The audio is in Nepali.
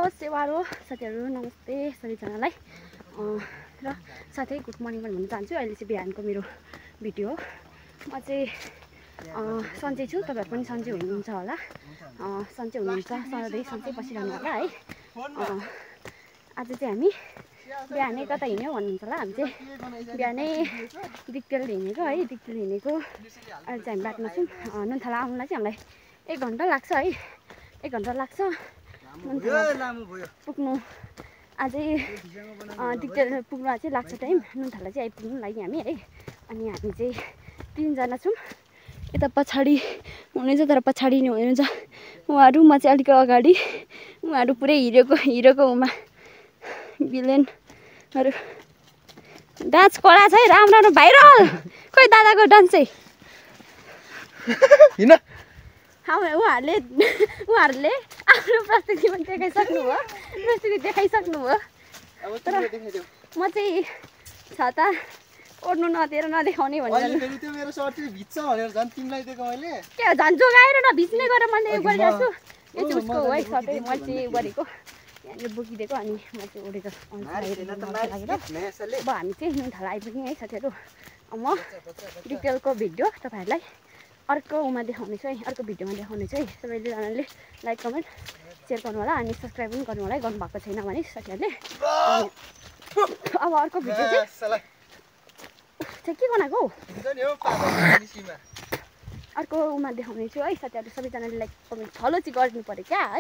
सेवारो साथीहरू नमस्ते सबैजनालाई र साथै गुड मर्निङ पनि भन्न चाहन्छु। अहिले चाहिँ बिहानको मेरो भिडियो हो। म चाहिँ सन्चै छु, तपाईँहरू पनि सन्चै हुनुहुन्छ होला। सन्चै हुनुहुन्छ, सधैँ सन्चै बसिरहनु होला है। आज चाहिँ हामी बिहानै कता हिँड्यो भन्नुहुन्छ होला। हामी चाहिँ बिहानै दिक्तेल हिँडेको है, दिक्तेल हिँडेको। अहिले चाहिँ हामी बाटोमा छौँ। नुनथला आउनुलाई चाहिँ हामीलाई 1 घन्टा लाग्छ है, 1 घन्टा लाग्छ पुग्नु। अझै दिक्तेल पुग्नु अझै लाग्छ टाइम, नुनथला चाहिँ आइपुग्नु लागि हामी है। अनि हामी चाहिँ 3 जना छौँ। यता पछाडि हुनुहुन्छ, तर पछाडि नै हुनुहुन्छ उहाँहरू, म चाहिँ अलिक अगाडि। उहाँहरू पुरै हिरोको उमा भिलेनहरू। डान्स कडा छ है, राम्रो राम्रो भाइरल। खोइ दादाको डान्स चाहिँ उहाँहरूले आफ्नो प्रस्तुति पनि देखाइसक्नुभयो। तर म चाहिँ छाता ओड्नु नदिएर नदेखाउने भनेर त्यो मेरो सर्ट चाहिँ भिज्छ भनेर झन् तिमीलाई दिएको मैले। के झन् जोगाएर नभिज्ने गरेर मैले गरिरहेको छु। यो चाहिँ उसको है सर्टै मैले चाहिँ गरेको, यहाँनिर बोकिदिएको। अनि म चाहिँ ओढेको अब हामी चाहिँ नुनथला आइपुग्यौँ है साथीहरू। म डिटेलको भिडियो तपाईँहरूलाई अर्को देखाउनेछु है, अर्को भिडियोमा देखाउनेछु है। सबैजनाले लाइक कमेन्ट सेयर गर्नु होला, अनि सब्सक्राइब पनि गर्नु होला है, गर्नुभएको छैन भने साथीहरूले। अब अर्को भिडियो चाहिँ के बनाएको हौ, अर्को देखाउनेछु है साथीहरू। सबैजनाले लाइक कमेन्ट फलो चाहिँ गर्नु पऱ्यो क्या।